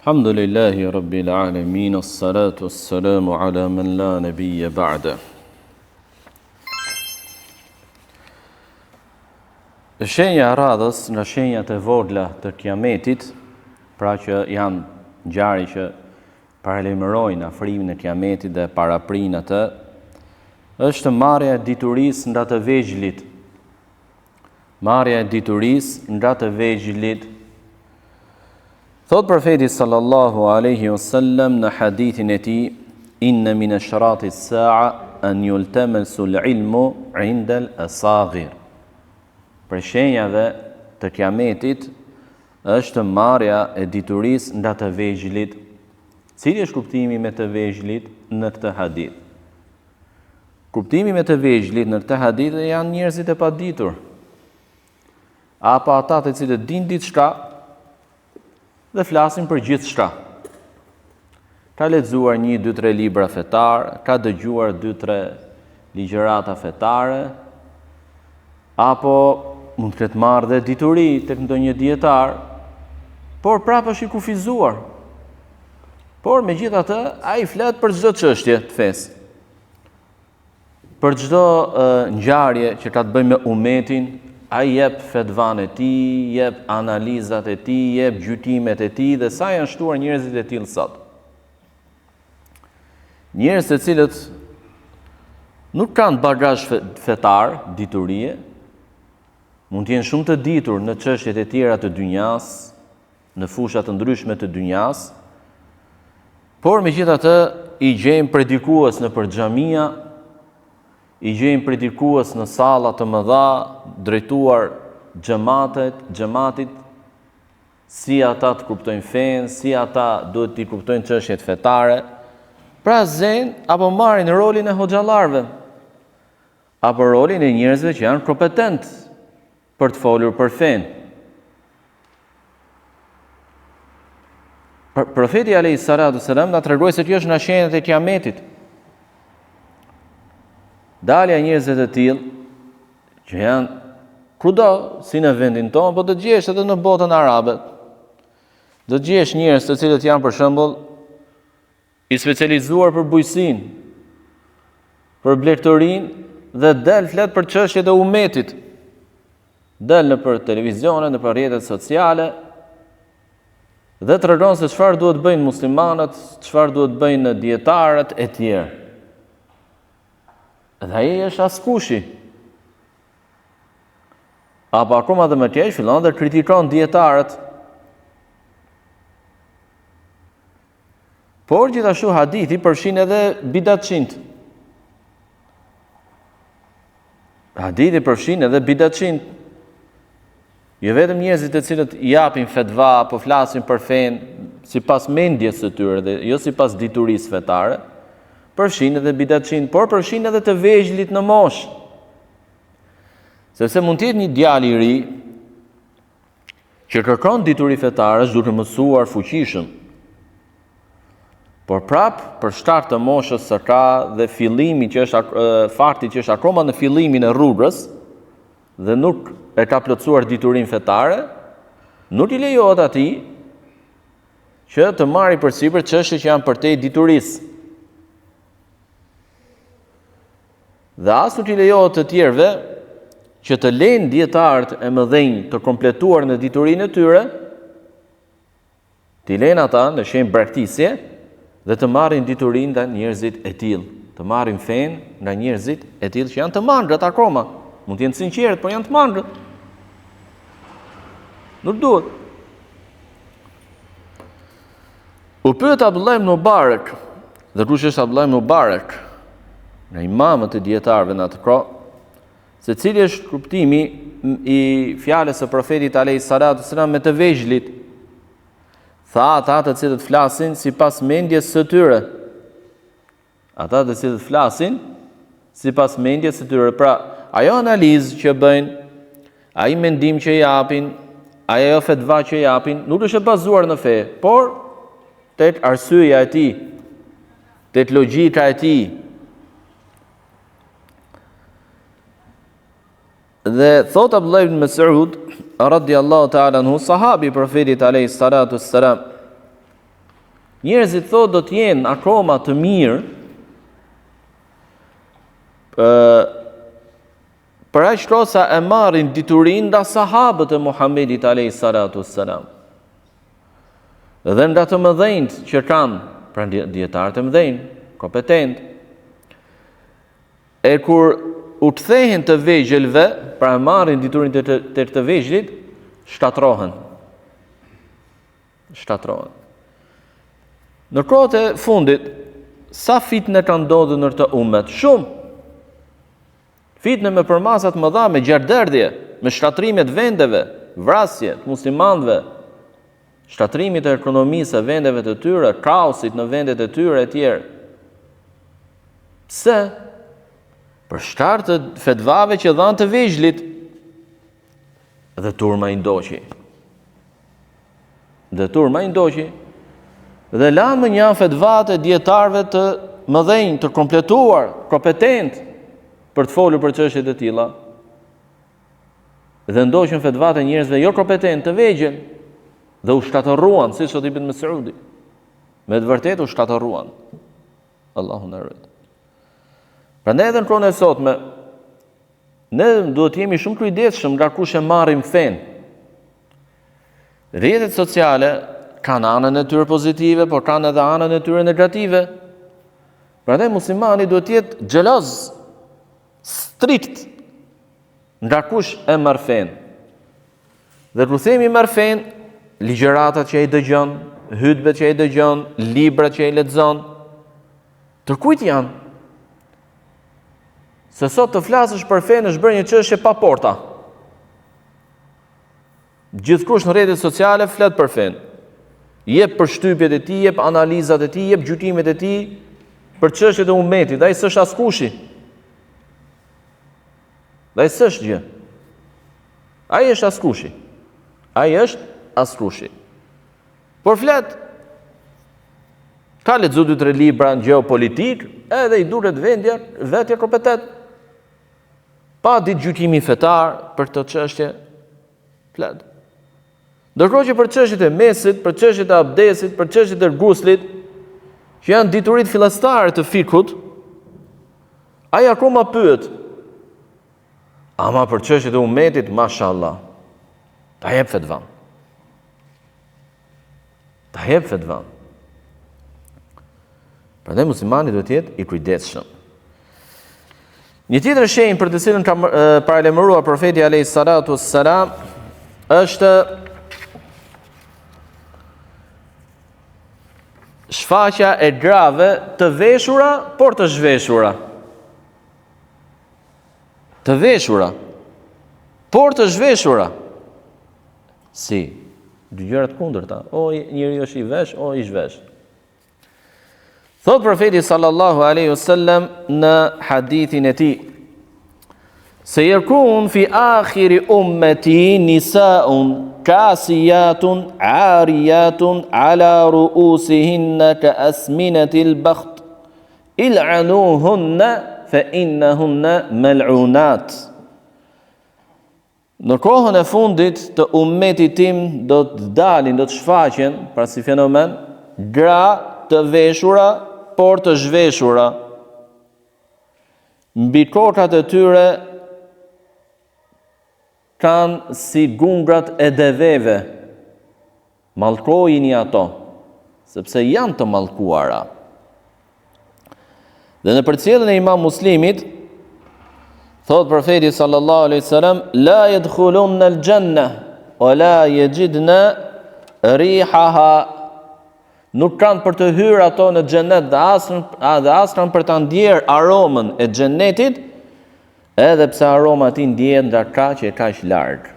Alhamdulillahi Rabbil Alamin, as-salatu as-salamu ala man la nabiyya ba'da. Shenja e radhës nga shenjat e vogla të kiametit, pra që janë ngjarje që paralajmërojnë afrimin e kiametit dhe paraprijnë atë, është marrja e diturisë nga të vegjlit. Marrja e diturisë nga të vegjlit. Thotë profeti sallallahu alaihi wasallam në hadithin e tij, inna min ashrati as-sa'a an yultamasu al-ilmu 'inda al-asaghir. Prej shenjave të kiametit është marrja e diturisë nga të vegjlit. Cili është kuptimi me të vegjlit në këtë hadith? Kuptimi me të vegjlit në këtë hadith janë njerëzit e paditur. Apo ata të cilët dinë diçka dhe flasin për gjithçka. Ka lexuar 1 2 3 libra fetar, ka dëgjuar 2 3 ligjërata fetare, apo mund të ketë marrë dhe dituri tek ndonjë dijetar, por prapë është i kufizuar. Por megjithatë, ai flet për çdo çështje të fesë. Për çdo ngjarje që ka të bëjë me umetin, ai jep fetvan e tij, jep analizat e tij, jep gjykimet e tij dhe sa janë shtuar njerëzit e tillë sot. Njerëz të cilët nuk kanë bagazh fetar, diturie, mund të jenë shumë të ditur në çështjet e tjera të dynjas, në fusha të ndryshme të dynjas, por megjithatë i gjejmë predikues nëpër xhamia, i gjejmë predikues në salla të mëdha, drejtuar xhematet, xhematit, si ata të kuptojnë fenë, si ata duhet t'i kuptojnë çështjet fetare, pra zënë apo marrin rolin e hoxhallarëve, apo rolin e njerëzve që janë kompetent për të folur për fenë. Profeti alayhi salatu selam na tregoi se kjo është nga shenjat e kiametit. Dalja e njerëzve të tillë që janë kudo, si në vendin tonë, po do të gjesh edhe në botën arabe. Do të gjesh njerëz të cilët janë për shembull I specializuar për bujqësinë, për blegtorinë dhe del flet për çështjet e umetit. Del nëpër televizione, nëpër rrjetet sociale dhe tregon se çfarë duhet bëjnë muslimanët, çfarë duhet bëjnë dijetarët e tjerë. Dhe ai është askushi. Apo akoma dhe më keq, fillon dhe kritikon dijetarët. Por gjithashtu hadithi përfshin edhe bidatçinjtë. Hadithi përfshin edhe bidatçinjtë. Jo vetëm njerëzit të cilët japin fetva apo flasin për fenë sipas mendjes së tyre dhe jo sipas diturisë fetare, përfshin edhe bidatçinjtë, por përfshin edhe të vegjlit në moshë. Sepse mund të jetë një djalë i ri që kërkon dituri fetare është duke mësuar fuqishëm. Por prap, për shkak të moshës së ka dhe fillimi që është fakti që është akoma në fillimin e rrugës dhe nuk e ka plotësuar diturinë fetare, nuk i lejohet atij që të marrë përsipër çështje që janë përtej diturisë. Dhe as nuk i lejohet të tjerëve që të lejnë dijetarët e mëdhenj të kompletuar në diturinë e tyre, t'i lejnë ata në shenjë braktisje dhe të marrin diturinë nga njerëzit e tillë, të marrin fenë nga njerëzit e tillë që janë të mangët akoma. Mund të jenë të sinqertë, por janë të mangët. Nuk duhet. U pyet Abdullah ibn Mubarak, dhe kush është Abdullah ibn Mubarak? Nga imamët e dijetarëve në atë kohë, se cili është kuptimi i fjalës së profetit alayhi salatu selam me të vegjlit. Tha ata të cilët flasin sipas mendjes së tyre. Ata të cilët flasin sipas mendjes së tyre. Pra, ajo analizë që bëjnë, ai mendim që japin, ajo fetva që japin, nuk është e bazuar në fe, por tek arsyeja e tij, tek logjika e tij. Dhe thot Abdullah ibn Mas'ud radiallahu ta'ala anhu, sahabi i profetit alayhi salatu wassalam. Njerëzit thotë do të jenë akoma të mirë ë për aq kohë sa e marrin diturinë nga sahabët e Muhamedit alayhi salatu wassalam. Dhe nga të mëdhenjtë që kanë, pra dijetarët e mëdhenj, kompetentë. E kur u kthehen të vegjëlve, pra e marrin diturinë te të, të vegjlit, shkatërrohen. Shkatërrohen. Në kohët e fundit, sa fitne kanë ndodhur në këtë umet? Shumë. Fitne me përmasa të mëdha, me gjakderdhje, me shkatërrime të vendeve, vrasje të muslimanëve, shkatërrimit të ekonomisë së vendeve të tyre, kaosit në vendet e tyre e tjerë. Pse? Për shkak të fetvave që dhanë të vegjlit dhe turma i ndoqi. Dhe turma i ndoqi dhe lanë mënjanë fetvat e dijetarëve të mëdhenj, të kompletuar, kompetentë për të folur për çështje të tilla. Dhe ndoqën fetvat e njerëzve jo kompetentë, të vegjël dhe u shkatërruan, siç thotë Ibn Mesudi. Me të vërtetë u shkatërruan. Allahu na ruajt. Prandaj edhe në kohën e sotme ne duhet të jemi shumë të kujdesshëm nga kush e marrim fenë. Rrjetet sociale kanë anën e tyre pozitive, por kanë edhe anën e tyre negative. Prandaj muslimani duhet të jetë xheloz, strikt nga kush e merr fenë. Dhe kur themi merr fenë, ligjëratat që ai dëgjon, hutbet që ai dëgjon, librat që ai lexon, të kujt janë? Se sot të flasësh për fenë është bërë një çështje pa porta. Gjithkush në rrjetet sociale flet për fenë. Jep përshtypjet e tij, jep analizat e tij, jep gjykimet e tij për çështjet e umetit, dhe ai s'është askushi. Dhe ai s'është gjë. Ai është askushi. Ai është askushi. Por flet ka lexu dy tre libra në gjeopolitikë, edhe i duket vendja vetja kompetent. Pa ditë gjykimin fetar për këto çështje, flet. Ndërkohë që për çështjet e meshit, për çështjet e abdesit, për çështjet e guslit, që janë dituritë fillestare të fikhut, ai akoma pyet. Ama për çështjet e umetit, mashallah. Ta jep fetvan. Ta jep fetvan. Prandaj muslimani duhet të jetë i kujdesshëm. Një tjetër shenjë për të cilën ka paralajmëruar profeti alayhi salatu wassalam është shfaqja e grave të veshura, por të zhveshura. Të veshura, por të zhveshura. Si? Dy gjëra të kundërta. O njeriu është i vesh, o i zhvesh. Thotë profeti sallallahu alaihi wasallam në hadithin e tij Sejekun fi akhiri ummeti nisaun kasijatun arijatun ala ruusihinna ka asminatil bakht il'anuhunna fe innahunna mel'unat Në kohën e fundit të ummetit tim do të dalin, do të shfaqen, pra si fenomen, gra të veshura, por të zhveshura. Mbi kokat e tyre kanë si gungrat e deveve. Mallkojini ato, sepse janë të mallkuara. Dhe në përcjelljen e Imam Muslimit, thotë profeti sallallahu alaihi wasallam, la yadkhulunna al-janna wa la yajidna rihaha. Nuk kanë për të hyrë ato në xhenet dhe as dhe as kanë për ta ndjerë aromën e xhenetit, edhe pse aroma e tij ndjehet nga kaq e kaq larg.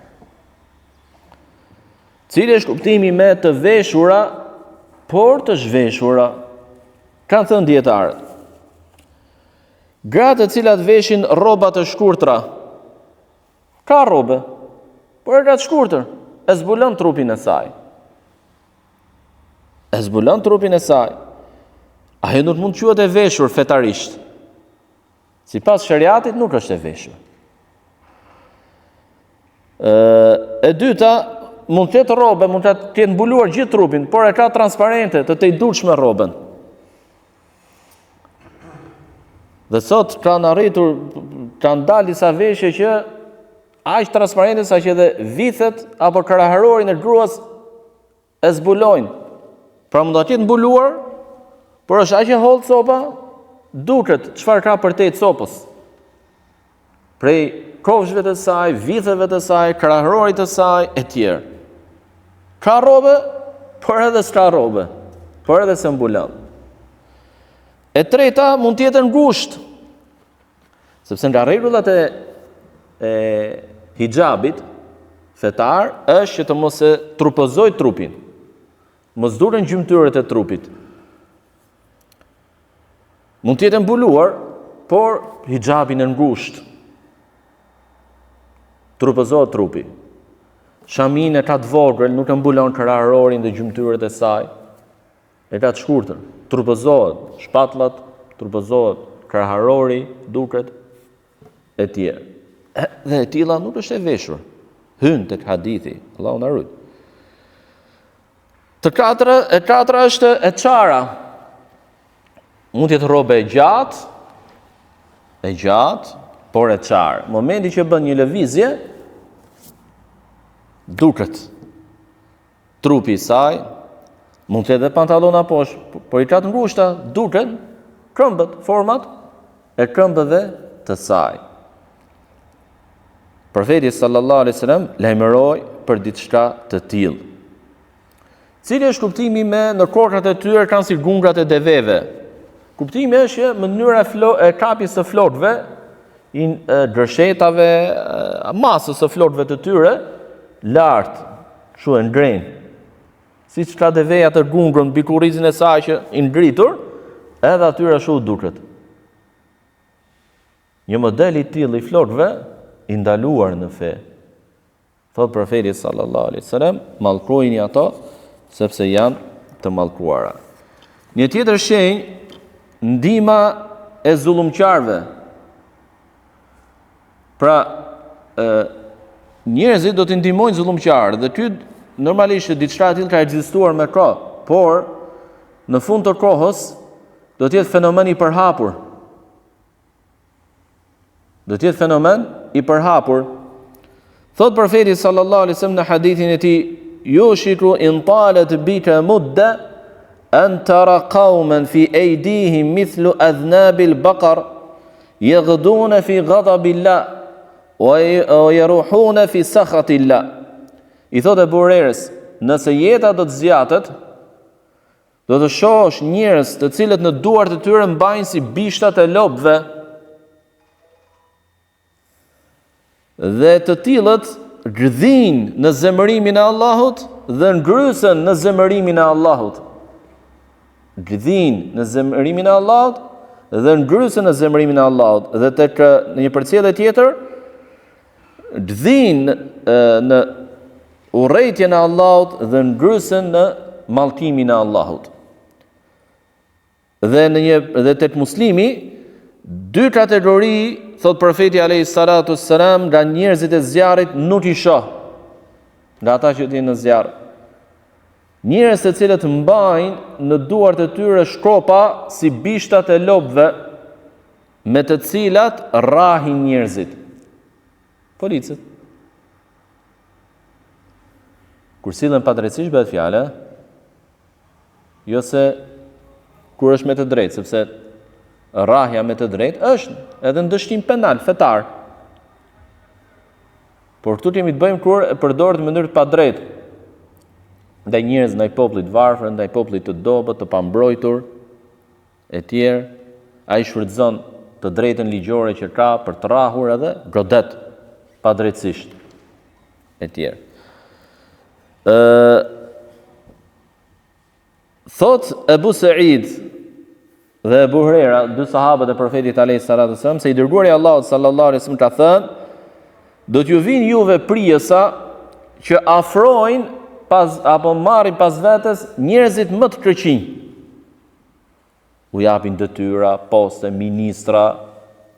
Cili është kuptimi me të veshura, por të zhveshura? Kanë thënë dijetarët. Gratë të cilat veshin rroba të shkurtra, ka rrobe, por e ka të shkurtër, e zbulon trupin e saj. E zbulon trupin e saj. Ajo nuk mund të quhet e veshur fetarisht. Sipas sheriatit nuk është e veshur. E dyta, mund të ketë rrobe, mund të ketë mbuluar gjithë trupin, por e ka transparente, të tejdukshme rrobën. Dhe sot kanë arritur, kanë dalë disa veshje që aq transparente sa që edhe vithet apo kraharorin e gruas e zbulojnë. Pra mund ta ketë mbuluar, por është aq e hollë copa, duket çfarë ka përtej copës. Prej kofshëve të saj, vitheve të saj, kraharorit të saj e tjerë. Ka rrobe, por edhe s'ka rrobe, por edhe s'e mbulon. E treta mund të jetë e ngushtë. Sepse nga rregullat e e hixhabit fetar është që të mos e trupëzojë trupin. Mos duken gjymtyrët e trupit. Mund të jetë e mbuluar, por hixhabin e ngushtë. Trupëzohet trupi. Shaminë e ka të vogël, nuk e mbulon kraharorin dhe gjymtyrët e saj. E ka të shkurtër, trupëzohet, shpatullat, trupëzohet, kraharori, duket, e tjerë. Dhe e tilla nuk është e veshur. Hyn tek hadithi, Allahu na rujt. Të katra, e katra është e çara. Mund të jetë rrobe e gjatë, e gjatë, por e çarë. Momenti që bën një lëvizje, duket. Trupi i saj mund të jetë dhe pantallona poshtë, por i ka të ngushta, duken këmbët, format e këmbëve të saj. Profeti sallallahu alaihi wasallam lajmëroi për diçka të tillë. Cili është kuptimi me në kokat e tyre kanë si gungat e deveve? Kuptimi është që mënyra e, flo, e kapjes së flokëve, i gërshetave, masës së flokëve të tyre, lart, kështu e ngrejnë. Siç ka deveja atë gungën mbi kurrizin e saj që i ngritur, edhe atyre ashtu u duket. Një model i tillë i flokëve i ndaluar në fe. Thotë profeti sallallahu alaihi wasallam, mallkojini ato sepse janë të mallkuara. Një tjetër shenjë, ndihma e zullumqarëve. Pra, ë njerëzit do t'i ndihmojnë zullumqarët dhe ky normalisht diçka e tillë ka ekzistuar me kohë, por në fund të kohës do të jetë fenomen i përhapur. Do të jetë fenomen i përhapur. Thotë profeti sallallahu alaihi wasallam në hadithin e tij, "Yushiku in talat bika mudda an tara qauman fi aydihim mithlu adhnabil baqar yaghduna fi ghadabillah wa yaruhuna fi sakhatillah." I thotë Ebu Hurejrës, nëse jeta do të zgjatet, Do të shohësh njerëz të cilët në duart e tyre mbajnë si bishtat e lopëve. Dhe të tillët gdhijnë në zemërimin e Allahut dhe ngrysen në zemërimin e Allahut. Gdhijnë në zemërimin e Allahut dhe ngrysen në zemërimin e Allahut. Dhe tek në një përcjellje tjetër, gdhijnë në urrejtjen e Allahut dhe ngrysen në mallkimin e Allahut. Dhe në një dhe tek Muslimi dy kategori thotë profeti alayhi salatu selam nga njerëzit e zjarrit nuk i shoh. Nga ata që janë në zjarr. Njerëz të cilët mbajnë në duart e tyre shkopa si bishtat e lopëve me të cilat rrahin njerëzit. Policët. Kur sillen padrejtësisht bëhet fjalë, jo se kur është me të drejtë, sepse rrahja me të drejtë është edhe ndëshkim penal, fetar. Por këtu kemi të bëjmë kur e përdoret në mënyrë të padrejtë ndaj njerëz, ndaj popullit të varfër, ndaj popullit të dobët, të pambrojtur, e tjerë, ai shfrytëzon të drejtën ligjore që ka për të rrahur edhe godet padrejtësisht e tjerë. Ë Thotë Ebu Seid dhe Ebu Hurejra, dy sahabët e profetit alayhi salatu wasallam, se i dërguari i Allahut sallallahu alaihi wasallam ka thënë, do t'ju vijnë juve prijësa që afrojnë pas apo marrin pas vetes njerëzit më të këqinj. U japin detyra, poste, ministra,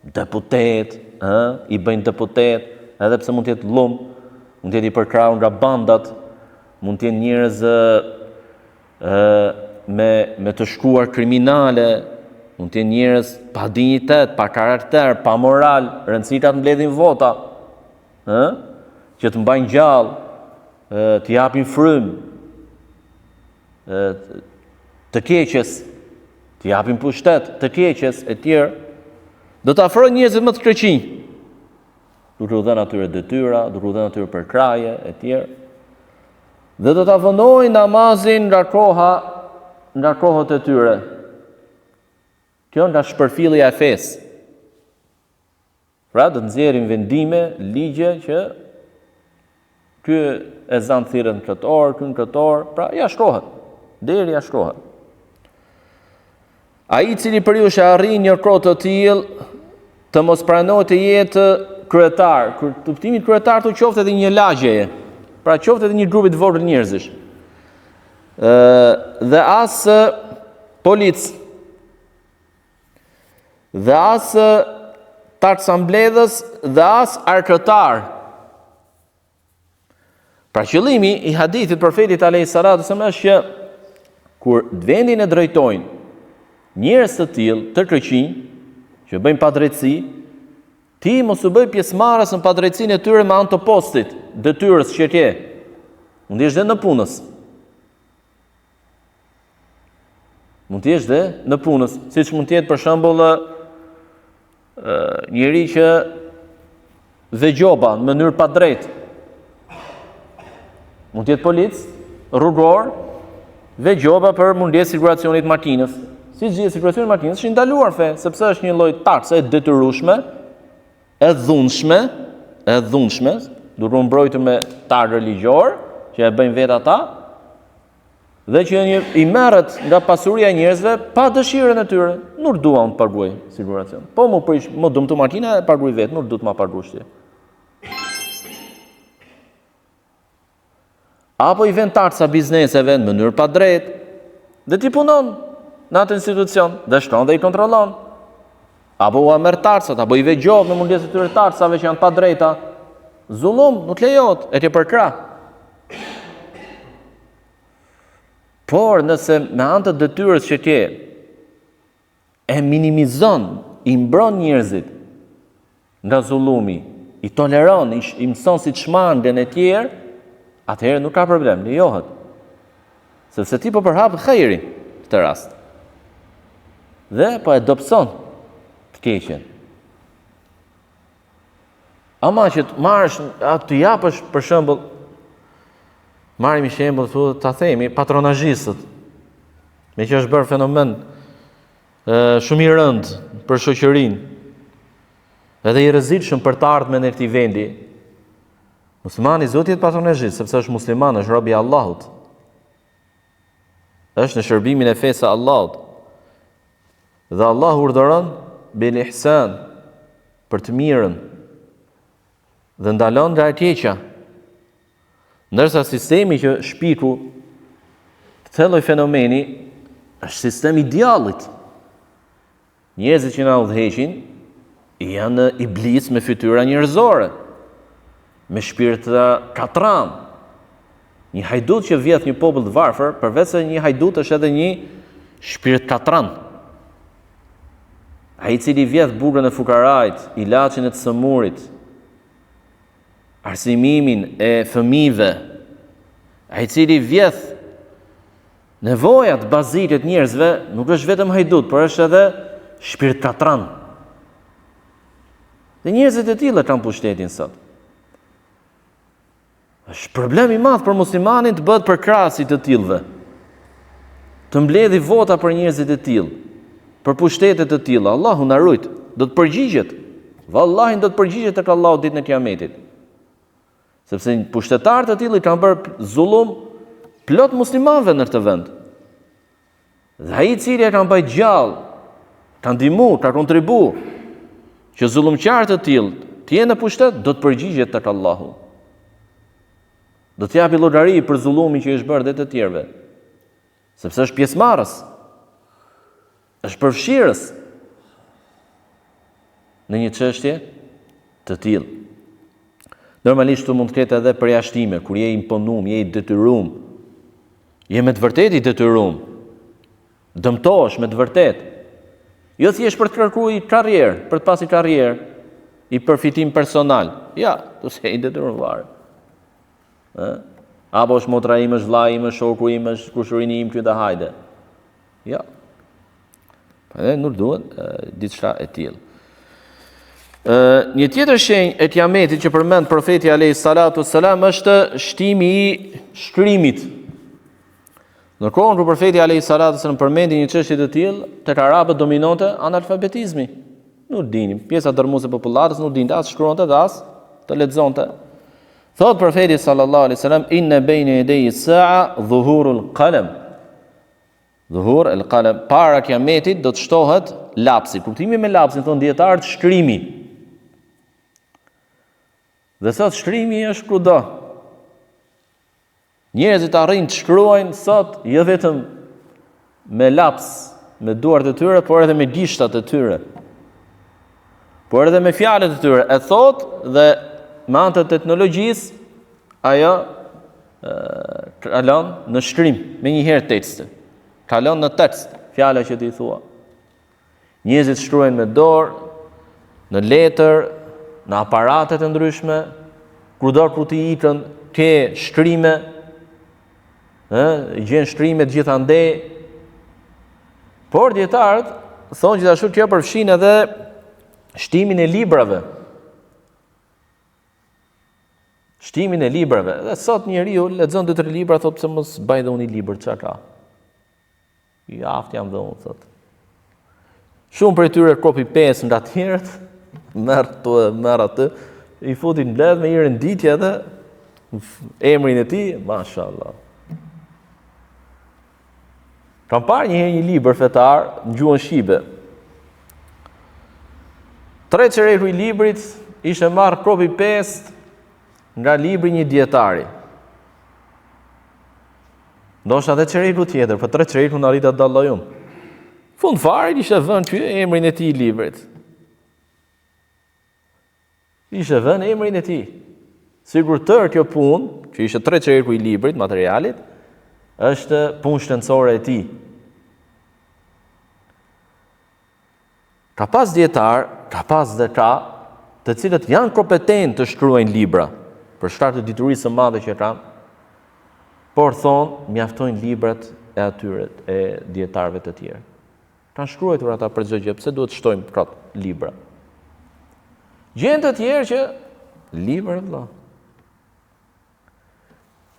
deputet, ë, i bëjnë deputet, edhe pse mund të jetë llum, mund të jetë i përkrahur nga bandat. mund të jenë njerëz ë me me të shkuar kriminale, mund të jenë njerëz pa dinjitet, pa karakter, pa moral, rëndësi ka të mbledhin vota, ë? Që të mbajnë gjallë, të japin frymë, të keqes, të japin pushtet të keqes e tjerë, do të afrojnë njerëzit më të këqinj, duke u dhënë atyre detyra, duke u dhënë atyre përkrahje e tjerë. Dhe do ta vonojnë namazin nga koha, nga kohët e tyre. Kjo nga shpërfillja e fesë. Pra do të nxjerrin vendime, ligje që ky ezan thirret në këtë orë, ky në këtë orë, pra jashtë kohe, deri jashtë kohe. Ai i cili prej jush e arrin një kohë të tillë, të mos pranojë të jetë kryetar, kuptimi kryetar të qoftë edhe një lagjeje, pra qoftë edhe një grupi të vogël njerëzish. Ë dhe as polic dhe as taksambledhës dhe as arkëtar. Pra qëllimi i hadithit profetit alayhi salatu selam është që kur vendin e drejtojnë njerëz të tillë, të këqinj, që bëjnë padrejtësi, ti mos u bëj pjesëmarrës në padrejtësinë e tyre me anë të postit, detyrës që ke. Mund të jesh dhe nëpunës. Mund të jesh dhe nëpunës, siç mund të jetë për shembull njeri që vë gjoba në mënyrë padrejtë. Mund të jetë polic rrugor vë gjoba për mungesë siguracionit makinës. Siç dihet siguracioni makinës është i ndaluar në fe, sepse është një lloj takse e detyrueshme, e dhunshme, e dhunshme, duke u mbrojtur me tagër ligjor që e bëjnë vetë ata, Dhe që një, i merret nga pasuria e njerëzve pa dëshirën e tyre. Nuk dua unë të paguaj siguracion. Po m'u prish, m'u dëmtu makina e paguaj vetë, nuk du të ma paguash ti. Apo i vën taksa bizneseve në mënyrë padrejtë dhe ti punon në atë institucion dhe shkon dhe i kontrollon. Apo ua merr taksat, apo i vë gjobë në mungesë të tyre taksave që janë padrejta. Zullum, nuk lejohet, e ke përkrah. Por nëse me anë të detyrës që ke e minimizon, i mbron njerëzit nga zullumi, i toleron, i, i mëson si të shmangen e tjerë, atëherë nuk ka problem, lejohet. Sepse ti po përhap hajrin këtë rast. Dhe po e dobëson të keqen. Ama që të marrësh, a të japësh për shembull, marrim një shembull këtu ta themi patronazhistët. Meqë është bërë fenomen e, shumë i rëndë për shoqërinë. Edhe i rrezikshëm për të ardhmen e këtij vendi. Muslimani s'duhet të jetë patronazhist, sepse është musliman, është rob i Allahut. Është në shërbimin e fesë së Allahut. Dhe Allahu urdhëron bil ihsan për të mirën dhe ndalon nga e keqja. Ndërsa sistemi që shpiku këtë lloj fenomeni është sistem i djallit. Njerëzit që na udhëheqin janë iblis me fytyra njerëzore, me shpirtra katran. Një hajdut që vjedh një popull të varfër, përveç se një hajdut është edhe një shpirt katran. Ai i cili vjedh bukën e fukarajt, ilaçin e të sëmurit, arsimimin e fëmijëve, ai i cili vjedh Nevojat bazike të njerëzve nuk është vetëm hajdut, por është edhe shpirt katran. Dhe njerëzit e tillë kanë pushtetin sot. Është problem i madh për muslimanin të bëhet përkrahës i të tillëve. Të mbledhi vota për njerëzit e tillë, për pushtete të tilla. Allahu na rujt, do të përgjigjet. Vallahi do të përgjigjet tek Allahu ditën e Kiametit. Sepse pushtetarë të tillë i kanë bërë zullum plot muslimanëve në këtë vend. Dhe ai i cili e ka mbajt gjallë, ka ndihmu, ka kontribu që zullumqarë të tillë të jenë në pushtet, do të përgjigjet tek Allahu. Do të japi llogari për zullumin që i është bërë dhe të tjerëve. Sepse është pjesëmarrës. Është përfshirës në një çështje të tillë. Normalisht këtu mund të ketë edhe përjashtime, kur je i imponum, je i detyrum. Je me të vërtetë i detyrum. Dëmtohesh me të vërtetë. Jo thjesht për të kërku i karrierë, për të pas i karrierë, i përfitim personal. Ja, tu s'je i detyrum fare. Ë? Apo është motra ime, është vllai im, është shoku im, është kushërini im ky dhe hajde. Ja. Prandaj nuk duhet diçka e tillë. Ë, një tjetër shenjë e kiametit që përmend profeti alayhi salatu selam është shtimi i shkrimit. Në kohën kur profeti alayhi salatu selam përmendi një çështje të tillë, tek arabët dominonte analfabetizmi. Nuk dinin, pjesa dërrmuese e popullatës nuk dinte as shkruante dhe as të lexonte. Thot profeti sallallahu alaihi wasallam inna bayna yaday as-sa'a dhuhurul qalam. Dhuhur el qalam para kiametit do të shtohet lapsi. Kuptimi me lapsin thon dijetarët shkrimi. Dhe sot shkrimi është kudo. Njerëzit arrijnë të shkruajnë sot jo vetëm me laps, me duart e tyre, por edhe me gishtat e tyre. Por edhe me fjalët e tyre. E thot dhe me anë të teknologjisë ajo kalon në shkrim menjëherë teksti. Kalon në tekst fjala që ti thua. Njerëzit shkruajnë me dorë, në letër, në aparate të ndryshme, kudo ku ti ikën, ke shkrime, ë, gjen shkrime të gjithandej. Por dijetarët thonë gjithashtu kjo përfshin edhe shtimin e librave. Shtimin e librave. Dhe sot njeriu lexon dy tre libra, thotë pse mos bëj dhe unë një libër çka ka. I aftë jam dhe unë, thotë. Shumë prej tyre copy paste nga të tjerët, merr këtu e merr aty, i futin mbledh me një renditje edhe emrin e tij, mashallah. Kam parë një herë një libër fetar në gjuhën shqipe. Tre çereku i librit ishte marrë copy paste nga libri i një dijetari. Ndoshta edhe çereku tjetër, po tre çerekun arrita të dalloj unë. Fund fare kishte vënë ky emrin e tij librit. Ishte vënë emrin e tij. Sikur tërë kjo punë, që ishte tre çereku i librit, materialit, është punë shkencore e tij. Ka pas dijetarë, ka pas dhe ka, të cilët janë kompetentë të shkruajnë libra, për shkak të diturisë së madhe që kanë, por thonë, mjaftojnë librat e atyre, e dijetarëve të tjerë. Kanë shkruajtur ata për çdo gjë, pse duhet të shtojmë kot libra? Gjen të tjerë që libra vëlla.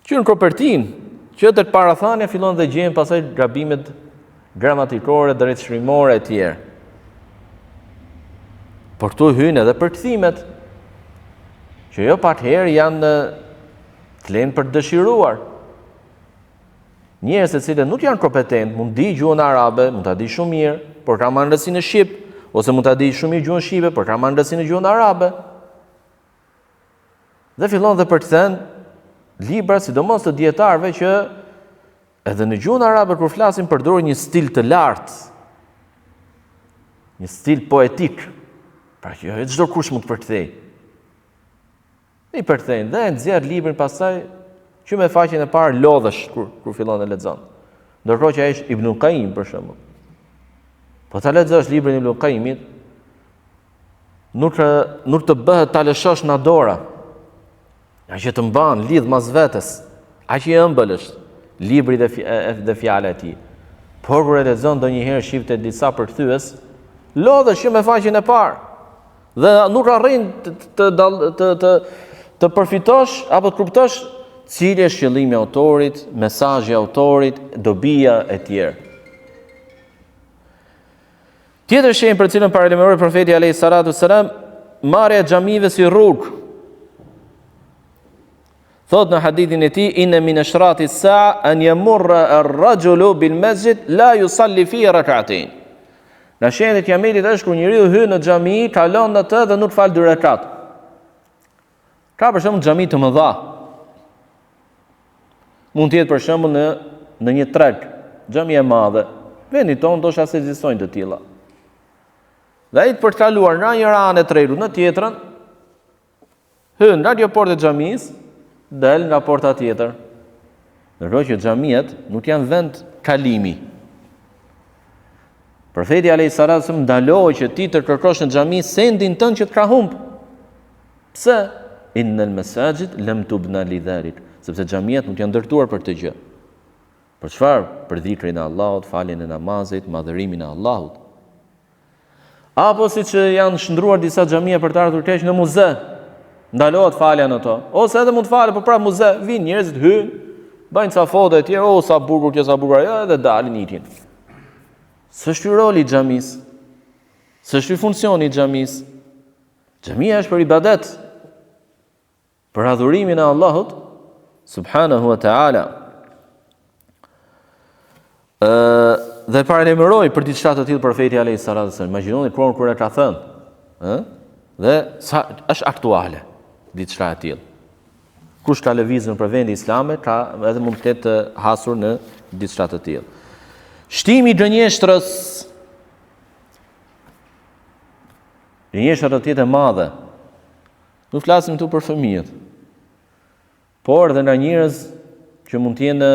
Që në kopertinë, që tek parathania fillon dhe gjen pastaj gabimet gramatikore, drejtshkrimore e tjerë. Por këtu hyjnë edhe përkthimet, që jo pak herë janë të lenë për të dëshiruar. Njerëz të cilët nuk janë kompetentë, mund di gjuhën arabe, mund ta di shumë mirë, por ka mangësi në shqip, ose mund ta di shumë mirë gjuhën shqipe, por ka mangësi në gjuhën arabe. Dhe fillon dhe përkthen libra, sidomos të dijetarëve që edhe në gjuhën arabe kur flasin përdorin një stil të lartë, një stil poetik, pra që jo çdokush mund të përkthejë. I përkthejnë dhe e nxjerr librin pastaj që me faqen e parë lodhesh kur kur fillon e lexon. Ndërkohë që ai është Ibn Qayyim për shembull. Po ta lexosh librin e Ibn Qayyimit, Nuk, nuk të bëhet ta lëshosh nga dora. Aq që të mban, lidh mas vetes. Aq i ëmbël është libri dhe, dhe fjala e tij. Por kur e lexon ndonjëherë shif te disa përkthyes, lodhesh që me faqen e parë. Dhe nuk arrin të të të të, të përfitosh apo të kuptosh cili është qëllimi i autorit, mesazhi i autorit, dobia e tjerë. Tjetër shenjë për të cilën paralajmëroi profeti alayhi salatu selam, marrja e xhamive si rrugë. Thot në hadithin e tij, inna min ashrati sa'a an yamurra ar-rajulu bil masjid la yusalli fi rak'atayn. Nga shenjat e kiametit është kur njeriu hyn në xhami, kalon në të dhe nuk fal dy rekat. Ka për shembull xhami të mëdha. Mund të jetë për shembull në në një treg, xhami e madhe. Vendin tonë ndoshta s'ekzistojnë të tilla. Dhe ai për të kaluar nga njëra anë e tregut në tjetrën, hyn nga kjo portë e xhamisë, del nga porta tjetër. Ndërkohë që xhamiat nuk janë vend kalimi. Profeti alayhi salatu wasallam ndaloi që ti të kërkosh në xhami sendin tënd që të ka humb. Pse? Innal masajid lam tubna li dhalik, sepse xhamiat nuk janë ndërtuar për këtë gjë. Për çfarë? Për dhikrin e Allahut, faljen e namazit, madhërimin e Allahut. Apo siç janë shndërruar disa xhamia për të ardhur keq në muze. Ndalohet falja në to. Ose edhe mund të falet, por prapë muze, vijnë njerëzit, hyjnë, bëjnë ca foto e tjerë, oh sa bukur kjo, sa bukur ajo, edhe dalin ikin. S'është ky roli i xhamisë. S'është ky funksioni i xhamisë. Xhamia është për ibadet. Për adhurimin e Allahut subhanahu wa taala. Ë dhe paralajmëroi për diçka të tillë profeti alayhi salatu wasallam. Imagjinoni kohën kur e ka thënë, ë? Dhe sa është aktuale diçka e tillë. Kush ka lëvizur nëpër vende islame ka edhe mund të ketë hasur në diçka të tillë. Shtimi i gënjeshtrës Gënjeshtra do të jetë e madhe. Nuk flasim këtu për fëmijët, por edhe nga njerëz që mund të jenë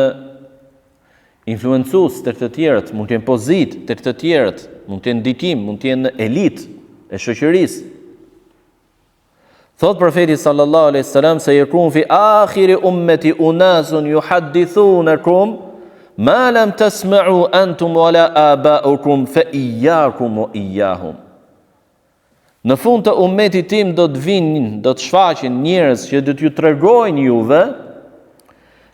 influencues tek të tjerët, mund të jenë pozitë tek të tjerët, mund të jenë ndikim, mund të jenë elitë e shoqërisë. Thotë profeti sallallahu alaihi wasallam se jekun fi akhiri ummeti unasun yuhaddithunakum ma lam tasma'u antum wala aba'ukum fa iyyakum wa iyyahum. Në fund të ummetit tim do të vijnë, do të shfaqen njerëz që do t'ju tregojnë juve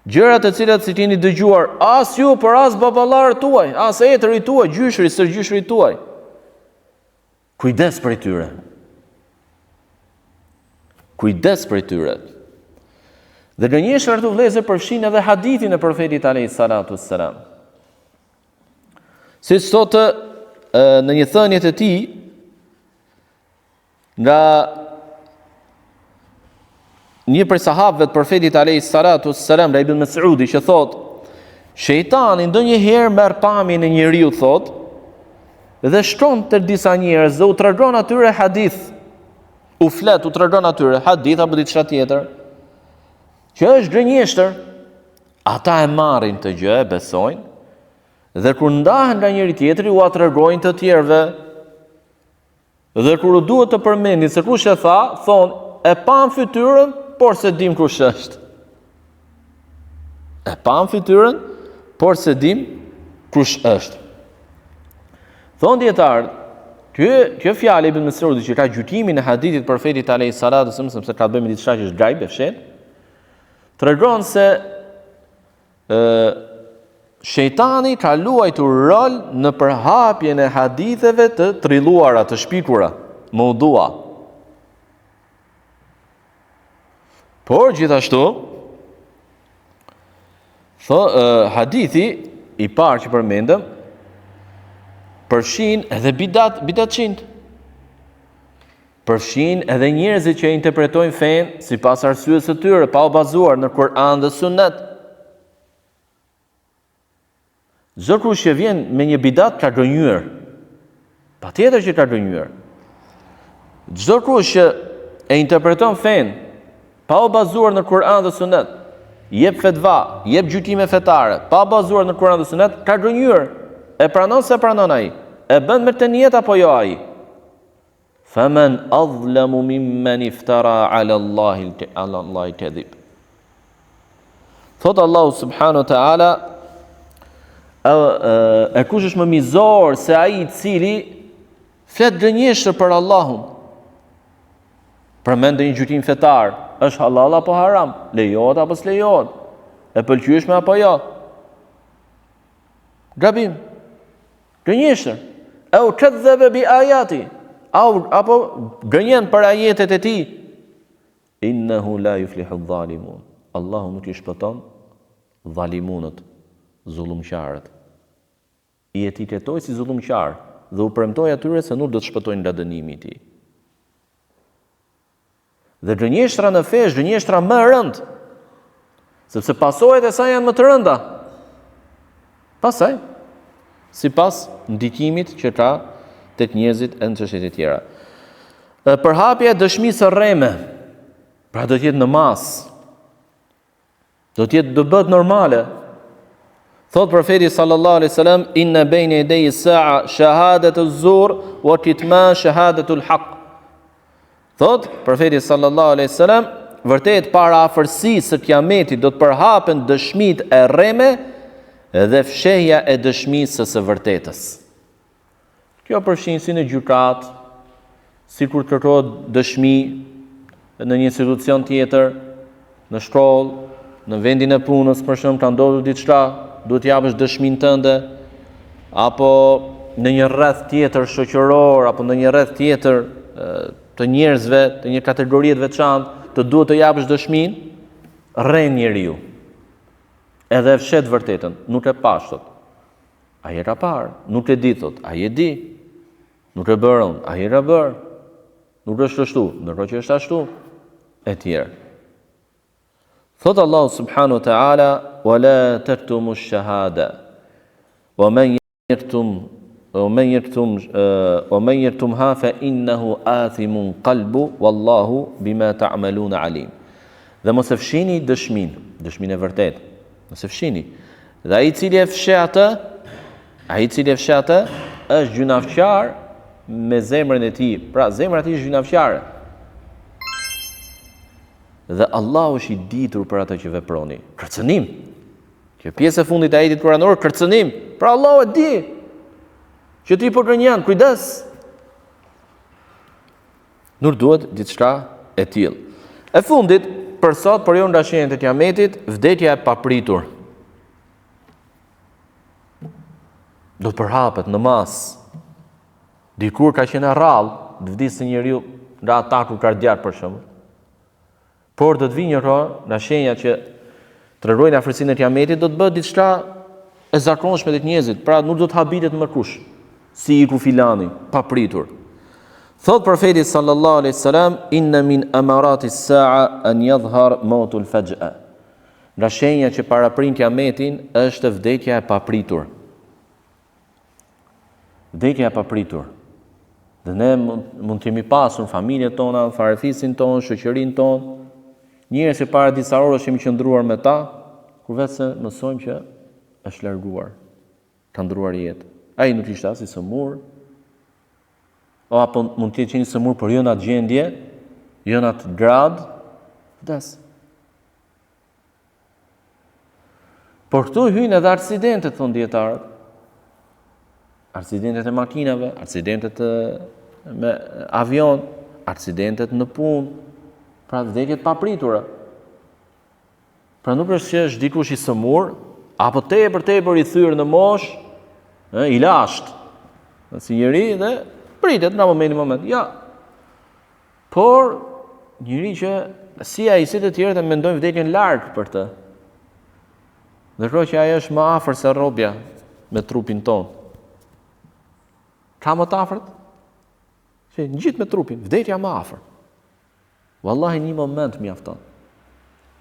gjëra të cilat s'i keni dëgjuar as ju, por as baballarët tuaj, as etërit tuaj, gjyshërit, stërgjyshërit tuaj. Kujdes prej tyre. Kujdes prej tyre. Dhe gënjeshtra këtu vëllezër përfshin edhe hadithin e profetit alayhi salatu wassalam. Siç thotë në një thënie të tij nga një prej sahabëve të profetit alayhi salatu wassalam, nga Ibn Mesudi që thotë Shejtani ndonjëherë merr pamjen e njeriut thotë dhe shkon te disa njerëz dhe u tregon atyre hadith. U flet, u tregon atyre hadith apo diçka tjetër që është gënjeshtër. Ata e marrin këtë gjë, e besojnë, dhe kur ndahen nga njëri-tjetri, ua tregojnë të tjerëve. Dhe kur u duhet të përmendin se kush e tha, thonë, e pamë fytyrën, por s'e dimë kush është. E pamë fytyrën, por s'e dimë kush është. Thonë dijetarët, kjo, kjo fjalë e Ibn Mesudit që ka gjykimin e hadithit profetit alayhi salatu wasallam, sepse ka të bëjë me diçka që është gajb e fshehtë, Tregon se ë shejtani ka luajtur rol në përhapjen e haditheve të trilluara, të shpikura, meudua. Por gjithashtu tho, hadithi i parë që përmendëm përfshin edhe bidat, bidatçinjtë. Përfshin edhe njerëzit që e interpretojnë fenë sipas arsyes së tyre, pa u bazuar në Kur'an dhe Sunnet. Çdokush që vjen me një bidat ka gënjyer. Patjetër që ka gënjyer. Çdokush që e interpreton fenë pa u bazuar në Kur'an dhe Sunnet, jep fetva, jep gjykime fetare, pa u bazuar në Kur'an dhe Sunnet, ka gënjyer. E pranon s'e pranon ai? E bën me këtë nijet apo jo ai? Faman adhlamu mimman iftara ala Allahi ala Allahi kadhib. Thotë Allahu subhanahu wa taala e, e kush është më mizor se ai i cili flet gënjeshtër për Allahun. Përmend një gjykim fetar, është halal apo haram, lejohet apo s'lejohet, e pëlqyeshme apo jo. Gabim. Gënjeshtër. Eu kedhebe bi ajati. Au, apo gënjen për ajetet e tij. Innehu la juflihu dhalimun. Allahu nuk i shpëton dhalimunët, zullumqarët. I etiketoi si zullumqarë dhe u premtoi atyre se nuk do të shpëtojnë nga dënimi i tij. Dhe gënjeshtra në fe është gënjeshtra më e rëndë. Sepse pasojat e saj janë më të rënda. Pastaj, sipas ndikimit që ka tek njerëzit e në çështjet e tjera. Dhe përhapja e dëshmisë së rreme, pra do të jetë në masë. Do të jetë do bëhet normale. Thot profeti sallallahu alaihi wasallam inna bayna yaday as-sa'a shahadatu az-zur wa kitman shahadatu al-haq. Thot profeti sallallahu alaihi wasallam vërtet para afërsisë së kiametit do të përhapen dëshmitë e rreme dhe fshehja e dëshmisë së së vërtetës. Kjo përfshin si në gjykatë, si kur të kërkohet dëshmi në një institucion tjetër, në shkollë, në vendin e punës, për shembull, ka ndodhur diçka, duhet të japësh dëshminë tënde, apo në një rreth tjetër shoqëror, apo në një rreth tjetër të njerëzve, të një kategorie të veçantë, të duhet të japësh dëshminë, rren njeriu. Edhe e fsheh të vërtetën, nuk e pashë, thotë. Ai e ka parë, nuk e di, thot, ai e di. Nuk e bëra unë, ai e ka bërë. Nuk është ashtu, ndërkohë që është ashtu, e tjerë. Thot Allahu subhanahu wa ta'ala, wa la tektumu shahada, wa men jektum, wa men jektum, wa men jektumha fe innehu athimun kalbu, wallahu bima ta'maluna alim. Dhe mos e fshini dëshminë, dëshminë e vërtetë. Mos e fshini. Dhe ai i cili e fsheh atë, ai i cili e fsheh atë, është gjynafqar me zemrën e tij. Pra, zemra e tij është gjynafqare. Dhe Allahu është i ditur për atë që veproni. Kërcënim. Kjo pjesë e fundit e ajetit kuranor, kërcënim. Pra Allahu e di që ti po gënjen, kujdes. Nuk duhet diçka e tillë. E fundit, për sot, por jo nga shenjat e kiametit, vdekja e papritur. Do të përhapet në masë. Dikur ka qenë e rrallë të vdiste njeriu nga ataku kardiak për shembull. Por do të vijë një kohë, nga shenjat që tregojnë afërsinë e kiametit, do të bëhet diçka e zakonshme tek njerëzit, pra nuk do të habitet më kush, si iku filani, papritur. Thot profeti sallallahu alaihi wasallam, inna min amarati as-sa'a an yadhhar mautul faj'a. Nga shenja që paraprin kiametin është vdekja e papritur. Vdekja e papritur. Dhe ne mund, mund të kemi pasur në familjet tona, në farefisin tonë, shoqërinë tonë, njerëz që para disa orësh kemi qëndruar me ta, kur veçse mësojmë që është larguar, ka ndërruar jetë. Ai nuk ishte as i sëmurë, o apo mund të jetë qenë i sëmurë, por jo në atë gjendje, jo në atë gradë, vdes. Por këtu hyjnë edhe aksidentet, thonë dijetarët. Aksidentet e makinave, aksidentet me avion, aksidentet në punë, pra vdekje të papritura. Pra nuk është që është dikush i sëmurë, apo tepër tepër i thyer në moshë, ë, i lashtë. Si njeri dhe pritet nga momenti në moment. Ja. Por, njeri që si ai si të tjerët e mendojnë vdekjen larg për të. Ndërkohë që ajo është më afër se rrobja me trupin tonë. Ka më të afërt? Se ngjit me trupin, vdekja më afër. Wallahi një moment mjafton.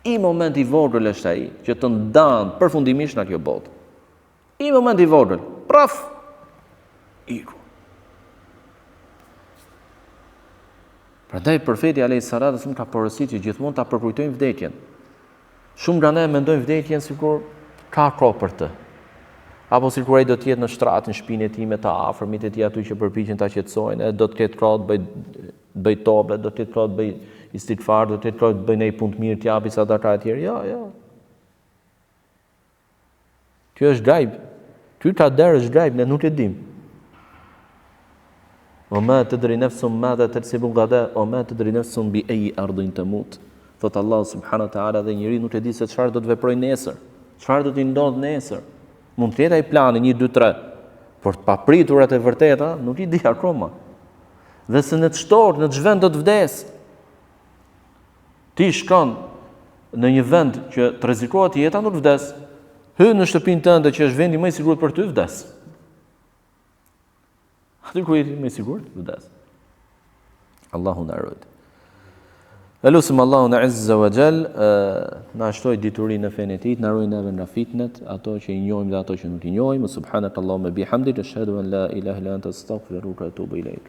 I moment i vogël është ai që të ndan përfundimisht nga kjo botë. I moment i vogël, praf, iku. Prandaj profeti alayhi salatu wasallam ka porositur që gjithmonë ta përkujtojmë vdekjen. Shumë nga ne mendojnë vdekjen sikur ka kohë për të. Apo sikur ai do të jetë në shtrat në shpinë e tij me të afërmit e tij aty që përpiqen ta qetësojnë, e do të ketë kohë të bëjë bëj tobe, do të ketë kohë të bëjë istigfar, do të ketë kohë të bëjë ndonjë punë të mirë, të japi sadaka etj. Jo, jo. Kjo është gajb. Ky kader është gajb, ne nuk e dim. Wa ma tadri nafsun madha taksibu gada, wa ma tadri nafsun bi ayi ardin tamut. Thot Allah subhanahu wa taala dhe njeriu nuk e di se çfarë do të veprojë nesër, çfarë do t'i ndodhë nesër. Mund të ketë ai plani 1 2 3, por të papriturat e vërteta nuk i di akoma. Dhe se në ç'tokë, në ç'vend do të vdesë. Ti shkon në një vend që të rrezikohet jeta, nuk vdes. Hyn në shtëpinë tënde që është vendi më i sigurt për ty, vdes. Aty ku je më i sigurt, vdes. Allahu na ruajt. E lusim Allahun Azza wa Jall, na shtojë diturinë në fenë e tij, na ruajë neve nga fitnet, ato që i njohim dhe ato që nuk i njohim. Subhanakallahumma bihamdika ashhadu an la ilaha illa anta astaghfiruka wa atubu ilaik.